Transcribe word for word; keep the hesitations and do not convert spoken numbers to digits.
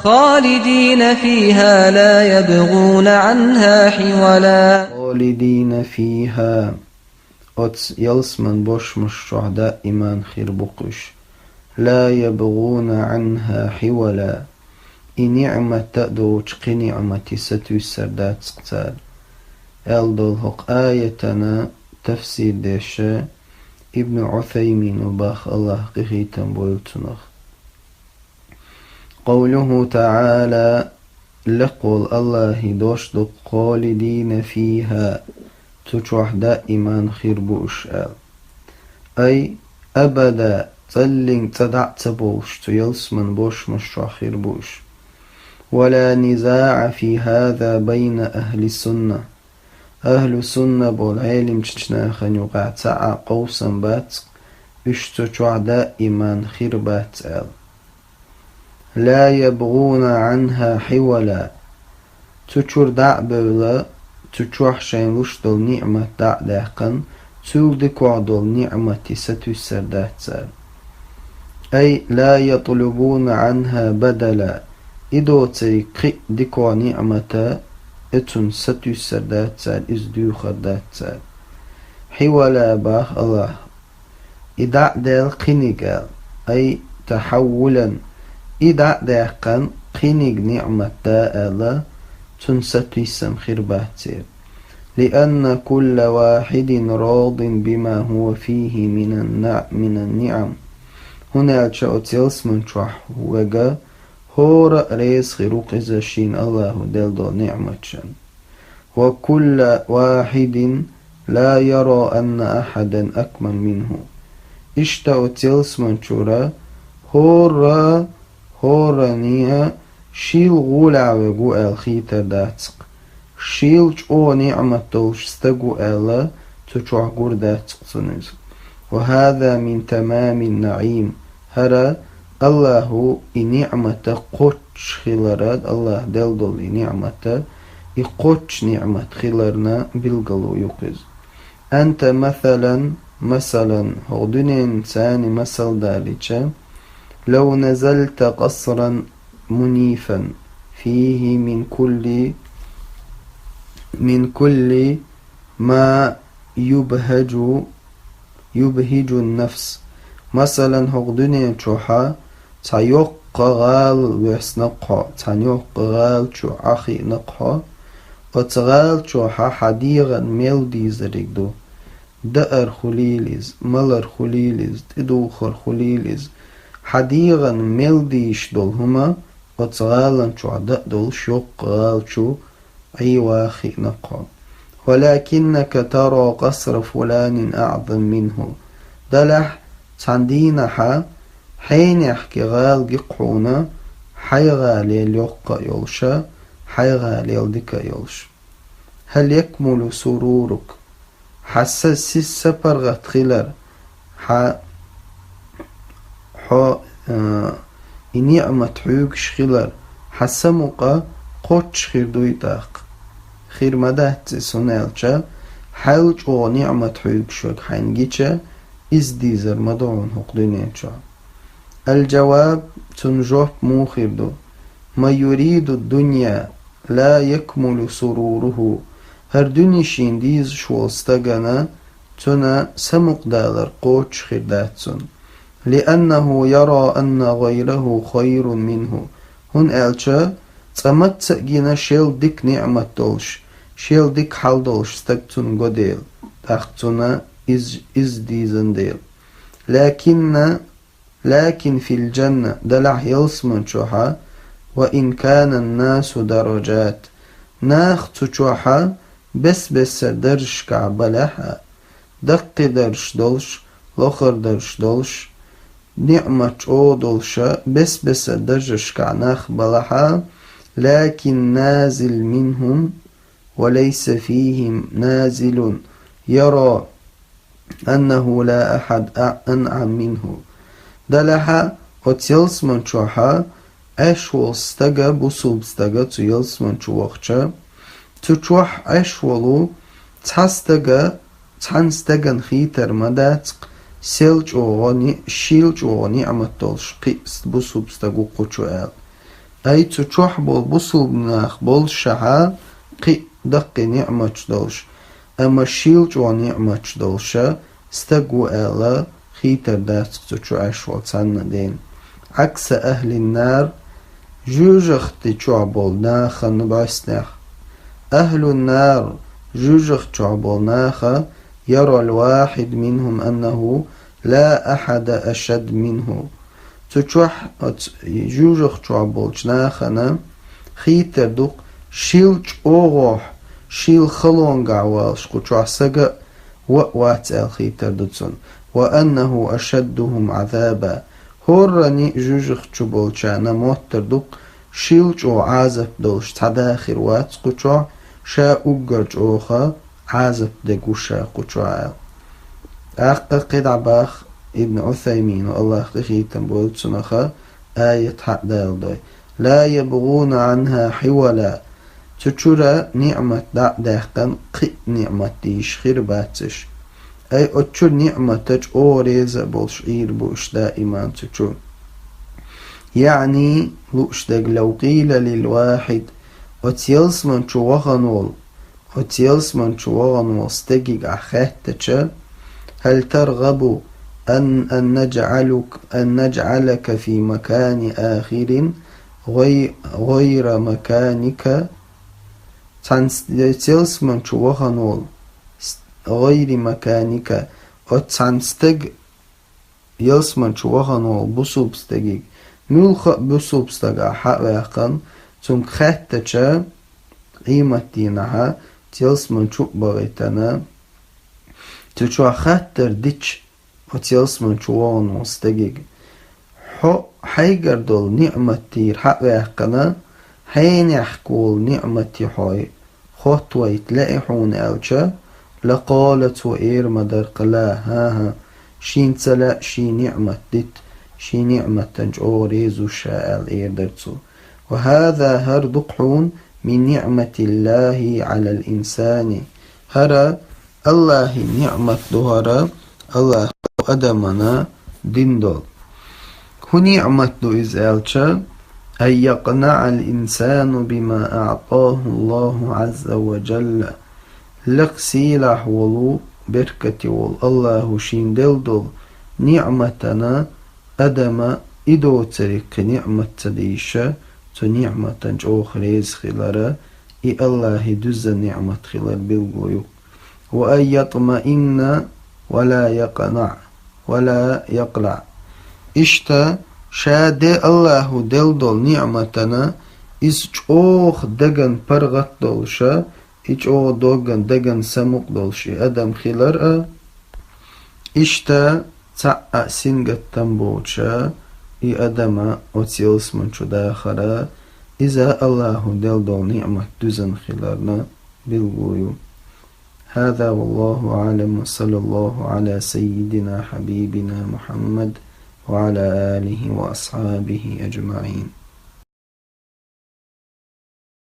خالدين فيها لا يبغون عنها حولا. خалидина фиха. Оцу ялсаман бошмаш чохь даиман хир бу-кх уьш. Ла ябгӀуна Ӏанха хьивала. И ниӀмат а доцуш кхин ниӀмате сатуьйсур дац-кх цара, аьлла долу хӀокху аятана тафсир деш Ибн Ӏусаймин ву боху, АллахӀа къинхетам бойла цунах. Къовлуху таӀала, лекха волу АллахӀан дош ду-кх, «Холидина фиха», цу чохь даиман хир бу уьш аьлла. Ай, абада, цӀаллинг цкъа дӀа а ца бовлуш, цу ялсаман бошмаш чохь хир бу уьш. «Ва ла низаӀа фи хаза байна ахьли сунна». Ахьлу сунна болу Ӏелимчу нахана юкъахь цхьа а къовсам бац-кх, уьш цу чохь даиман хир бац аьлла. «Ла ябгӀуна Ӏанха хьивала». Цу чуьра дӀа а бевлла, цу чохь шайна луш долу ниӀмат дӀа а даьккхина, цул дикохь долу ниӀмате сатуьйсур дац цара. Ай, ла ятлубуна Ӏанха бадала. И доцург кхин а дикохь ниӀмат а, и цунна сатуьйсур дац цара, иза дуьйхур дац цара. Хьивала боху АллахӀа. И дӀа а даьлла кхиниг аьлла, ай, тахьаввулан, и дӀа а даьккхина кхиниг ниӀмат да аьлла, цунна сатуьйсам хир бац церан. «Лианна кулла вахьидин радин бима хӀува фихи минан на-, минан ниӀам». ХӀунда аьлча оцу ялсаман чохь верг хӀора а реза хир ву-кх иза шена АллахӀа делла долу ниӀматашна. «Ва кулла вахьидин ла яра анна ахьадан акмал минху». Иштта оцу ялсаман чуьра хӀора, хӀоране а шийла гӀолехь верг ву аьлла хийтар дац-кх. Шийла чӀогӀа ниӀмат долуш стаг ву аьлла, цу чохь гур дац-кх цунна иза. «Ва хаза мин тамамин наӀим». ХӀара АллахӀа и ниӀмат а кхоччуш хилар, АллахӀа делла долу и ниӀмат а, и кхоччуш ниӀмат хиларна билгало ю-кх иза. «Анта масалан, масалан», хӀокху дуьненца масал далийча, «лав назалта къасран мунифан, фихи мин кулли, мин кулли ма юбхьажу, юбхьижун нафс». Масалан, хӀокху дуьнен чохьа цхьа йоккха гӀала воьссина-кх хьо, цхьана йоккха гӀала чу Ӏа хиъна-кх хьо, оцу гӀала чохьа хьан дегӀан мел дийзариг ду. Даар хуьлийла иза, малар хуьлийла иза, тӀедухар хуьлийла иза. Хьан дегӀан мел дийш долу хӀума оцу гӀалан чохь дан а долуш йоккха гӀала чу Ӏийва хиъна-кх хьо. «Валакиннака тара къасра фуланин аъзам минху». Делахь цхьана дийнахьа хьенехь кхин гӀала ги-кх хьуна, хьайн гӀалел йоккха а йолуша, хьайн гӀалел дика а йолуш. «Хьал якмулу сурурук». Хьан са-, сис-, са паргӀат хилар, хьан, хьо, а, и ниӀмат хьоьгуш хилар, хьан самукъа кхоччуш хир дуй тӀаккха? Хир ма дац иза, хӀунда аьлча хьайл чӀогӀа ниӀмат хьоьгуш верг хьайна гича, иза дийзар ма ду хьуна хӀокху дуьнен чохь. Ал-жаваб, цунна жоп муха хир ду? «Ма юриду дунья ла якмулу суруруху». ХӀара дуьне шена дийзаш волу стагана, цуьнан самукъадалар кхоччуш хир дац цунна. «Лианнаху яра анна гӀайраху хайрун минху». ХӀунда аьлча цкъа мацца а гина шел дика ниӀмат долуш, шел дика хьал долуш стаг цунна го дела, тӀаккха цунна иза, иза дийзан дела. Лакинна Лакин фил жанна, делахь ялсаман чохьа, ва ин канан насу даражат. Нах цу чохьа бес-бесара даржашкахь балахь а, даккхий даржаш долуш, лохара даржаш долуш, ниӀмат чӀогӀа долуша, бес-бесара даржашкахь нах балахь а, лакин назил минхум, ва лайса фихим назилун яра аннаху ла ахьад а-, анъам минху. Делахь а, оцу ялсаман чохьа Ӏаш волу стага, бусулба стага цу ялсаман чу вахча, цу чохь Ӏаш волу цхьа стага, цхьана стагана хийтар ма дац-кх, сел чӀогӀа ни-, шийла чӀогӀа ниӀмат долуш кхин а бусулба стаг ву кху чу аьлла. Ай цу чохь болу бусулба нах болушшехьа, кхин а даккхий ниъматаш долуш, амма шийла чӀогӀа ниъматаш долуша стаг ву аьлла, хийтар дац цу чу Ӏаш волу цхьанна дена. Ӏакса ахьлин нар, жоьжахати чохь болу нахана бӀоьстехь. Ахьлун нар, жоьжахати чохь болу наха, ярал вахьид минхум аннаху ла ахьада ашад минху. Цу чохь, оцу жоьжахати чохь болчу нахана хийтар ду-кх, шийла чӀогӀохь, шийла халонгахь волуш кху чохь сага а вац аьлла хийтар ду цунна. Ва аннаху ашаддухум Ӏазаба. ХӀоранна жоьжахати чу болчарна моттар ду-кх, шийла чӀогӀа Ӏазап долуш цхьа да хир вац кху чохь, ша уггар чӀогӀа Ӏазап дерг ву ша кху чохь аьлла. ТӀаккха кхидӀа боху Ибн Ӏусаймина, Аллах къинхетам бойла цунах, аят хьа а даладой: «Ла ябгӀуна Ӏанха хьивала». Цу чуьра ниъмат дӀа а даьккхина, кхин а ниъмат дийша хир бац уьш. Ай оцу чуьра ниъмата чӀогӀа реза а болуш Ӏийр бу уьш даиман цу чу. Яъни, лууш дерг, лав къийла лил вахьид, оцу ялсаман чу вахана волу, оцу ялсаман чу вахана волу стегиг ахь хаьттача: «Хьал таргӀабу ан, ан наджӀалук-, ан наджӀалака фи макани ахирин гӀой-, гӀойра маканика?» Цхьана с-, оцу ялсаман чу вахана волу с-, гӀойри маканика, оцу цхьана стаг ялсаман чу вахана волу бусулба стегиг, муьлхха а бусулба стаг ахь хьа а ваьккхина, цуьнга хаьттача, къематдийнахьа, ялсаман чу а бахийтина, цу чохь хаттар дича, оцу ялсаман чу вахана волу стегиг: «Хьо хьайгара долу ниъмат тӀера хьа а ваьккхина, хьенехк волу ниъмат ю хьой, хоттавайта лаьий хьуна?» аьлча, лакъала, цо эр ма дара-кх: «Ла, хӀан-хӀа, шена ца лаьа шен ниъмат дита, шен ниъматан чӀогӀа реза ву ша», аьлла эр дара цо. «Ва хӀаза, хӀара ду-кх хьуна, мин ниъматиллахи Ӏалал инсани». ХӀара Аллахьан ниъмат ду хӀара, Аллахьо адамана дина долу. ХӀун ниъмат ду иза аьлча: «Ан якънаӀал инсану бима аӀтаху Аллаху Ӏазза ва джалла». Лекха сийлахь волу, беркате волу Аллахьо шена делла долу ниъматана адама и доцург кхин ниъмат ца дийша, цу ниъматан чӀогӀа реза хилара, и Аллахьан дуьзза ниъмат хилар билгало ю. «Ва ан ятмаинна ва ла якънаӀ, ва ла якълаӀ». Иштта, ша де Аллахьо делла долу ниъматана, иза чӀогӀа даган паргӀат долуша, и чӀогӀа догган даган самукъа долуш и адам хилар а, иштта, цхьаъ а сингаттам боцуша, и адама оцу ялсаман чу дахара, иза Аллахьо делла долу ниъмат дуьззина хиларна билгало ю. هذا والله أعلم، وصلى الله على سيدنا حبيبنا محمد وعلى آله وأصحابه أجمعين.